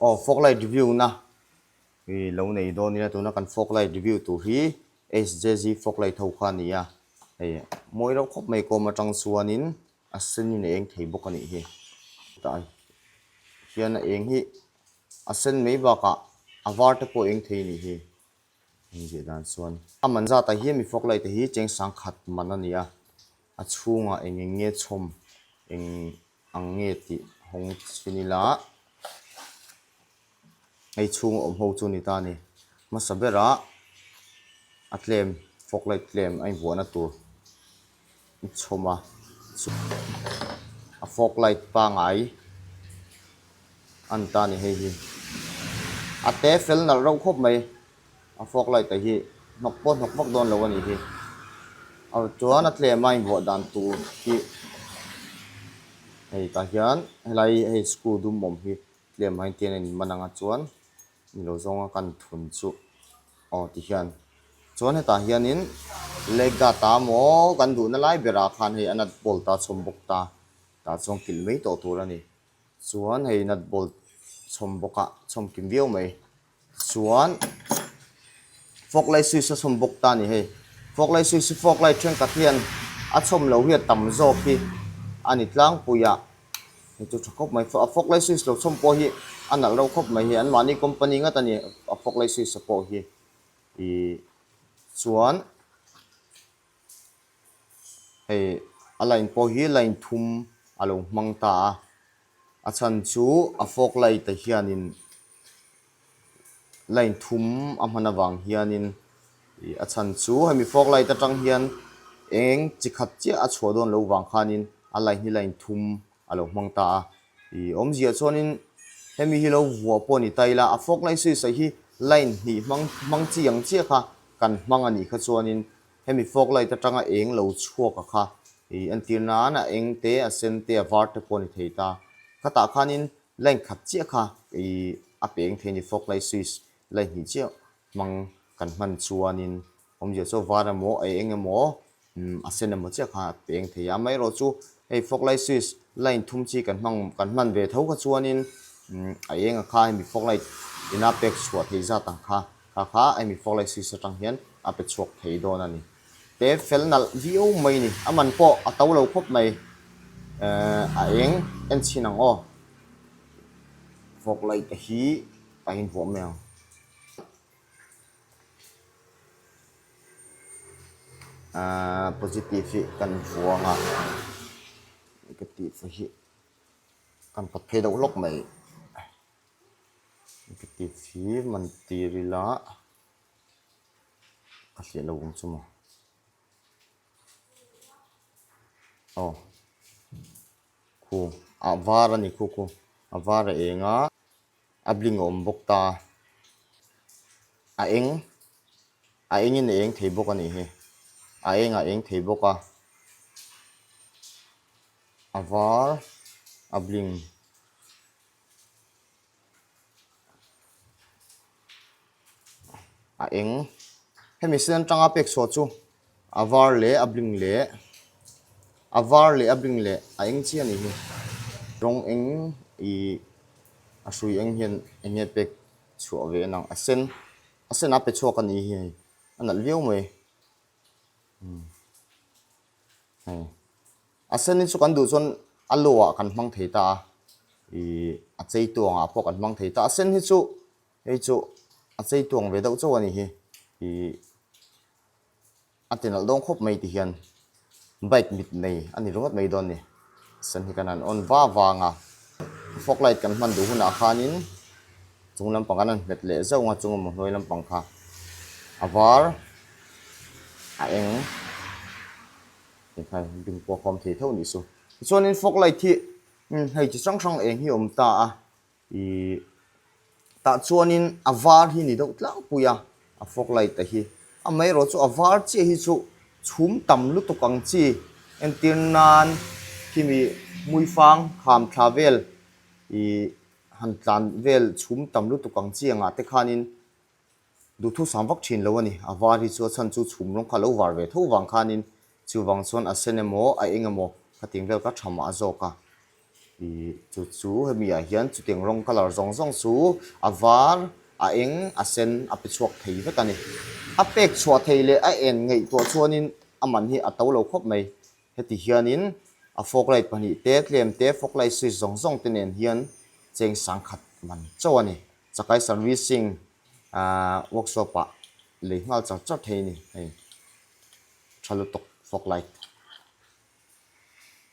Aw fog light review na i lo nei dawn ila tuna kan fog light review tur hi SJZ fog light ho kha a ni a, hei mawi reuh khawp mai kawm atang chuanin a sen in a eng thei bawk a nih hi. Tah hian a eng hi a sen mai bakah a var te pawh a eng thei a nih hi. Heng ziah dan chuan a man zatah hian mi fog light te hi cheng sangkhat man a ni a, a chhungah eng eng nge chhawm eng ang nge tih hawng chhin ila hei chhung a awm ho chu a ni ta a ni. Hmasa berah a tlem fog light tlem a invuahna tur a chhawm a, a fog light pangai a ni ta a ni hei hi. A te fel nalh reuh khawp mai a fog light te hi hnawk pawh hnawk vak dawn lo a nih hi. A chuan a tlem a invuah dan tur hi hei tah hian helai hei screw dum awm hi tlem ah hian tian a inman ang a chuan ni lo zawnga kan thun chu aw ti hian chuan hetah hianin leg guard a maw kan duhna lai berah khan hei a nut bolt a chhawm bawk ta tah chuan kilh mai tawh tur a ni chuan hei nut bolt chhawm bawk a chhawm kim viau mai chuan fog light switch a chhawm bawk ta a ni hei fog light switch hi fog light thenkhat hian a chhawm loh hi a tam zawk hi a ni tlangpui a. Hei chu tha khawp mai a fog light switch lo chhawm pawh hi a nalh reuh khawp mai hi anmahni company ngat a ni a fog light switch a pawh hi ih chuan hei a line pawh hi line thum a lo hmang ta a a chhan chu a fog light ah hianin line thum a hman avang hianin ih a chhan chu hemi fog light atang hian eng chi khat chiah a chhuah dawn loh vang khanin a line hi line thum a lo hmang ta a ih awmzia chuanin hemi hi lo vuah pawh a ni ta ila a fog light switch ah hi line hnih hmang hmang chi ang chiah kha kan hmang a nih kha chuanin hemi fog light atanga eng lo chhuak a kha ih entir nan a eng te a sen te a var te pawh a ni thei ta khatah khanin Line khat chiah kha ih a peng thei a ni fog light switch line hnih chiah hmang kan hman chuanin awmzia chu a var emaw a eng emaw umm a sen emaw chiah kha a peng thei a amaherawh chu hei fog light switch line thum chi kan hmang kan hman ve tho kha chuanin umm a eng a kha hemi fog light ina pek chhuah thei zat ang kha kha kha hemi fog light switch atang hian a pe chhuak thei dawn a ni. Te fel nalh viau mai a ni. A man pawh a to lo khawp mai. Ehh a eng en chhin ang aw. Fog light te hi a invuah mai ang. Ahh positive hi kan vuang a, negative hi kan pawt phei deuh lawk mai. Negative hi man tir ila. Ka hliah lo ang chu maw? Aw khu a var a ni khu khu a var a eng a a bling a awm bawk ta a eng a engin a eng thei bawk a nih hi a eng a eng thei bawk a a var a bling. A eng hemi sen atanga pek chhuah chu a var leh a bling leh a var leh a bling leh a eng chiah a nih hi rawng eng ih a hrui eng hian eng nge pek chhuah ve a nang a sen a sen a pe chhuak a nih hi hei a nalh viau mai umm hei. A sen hi chu kan duh chuan a low ah kan hmang thei ta a, ih a chei tuang ah pawh kan hmang thei ta a. A sen hi chu hei chu a chei tuang ve deuh chauh a ni hi, ih a ti nalh dawn khawp mai ti hian bike mit nei a ni ringawt mai dawn a ni. A sen hi kan han on va vang a, fog light kan hman duh hunah khanin chung lampang kan han hmet leh zauh ang a, chung emaw hnuai lampang kha a var a eng. Ekhai ding pawh a khawm thei tho nih chu. Tichuanin fog light hi hei chi hrang hrang eng hi a awm ta a, ih tah chuanin a var hi ni deuh tlangpui a, a fog light te hi. Amaherawh chu a var chiah hi chu chhum tam lutuk ang chi entir nan khimi hmuifang kham thla vel ih han tlan vel chhum tam lutuk ang chi angah te khanin Duhthusam vak thin lo a ni. A var hi chu a chhan chu chhum rawng kha a lo var ve tho vang khanin chuvang chuan a sen emaw a eng emaw kha ting vel kha tha mah zawk a. Ih chu chu hemi ah hian chutiang rawng colour zawng zawng chu a var a eng a sen a pe chhuak thei vek a ni. A pek chhuah thei leh a en ngaihtuah chuanin a man hi a to lo khawp mai. Heti hianin a fog light pahnih te tlem te fog light switch zawng zawng te nen hian cheng sangkhat man chauh a ni. Chakai servicing ahh workshop ah lei nghal char char thei a ni hei tha lutuk fog light.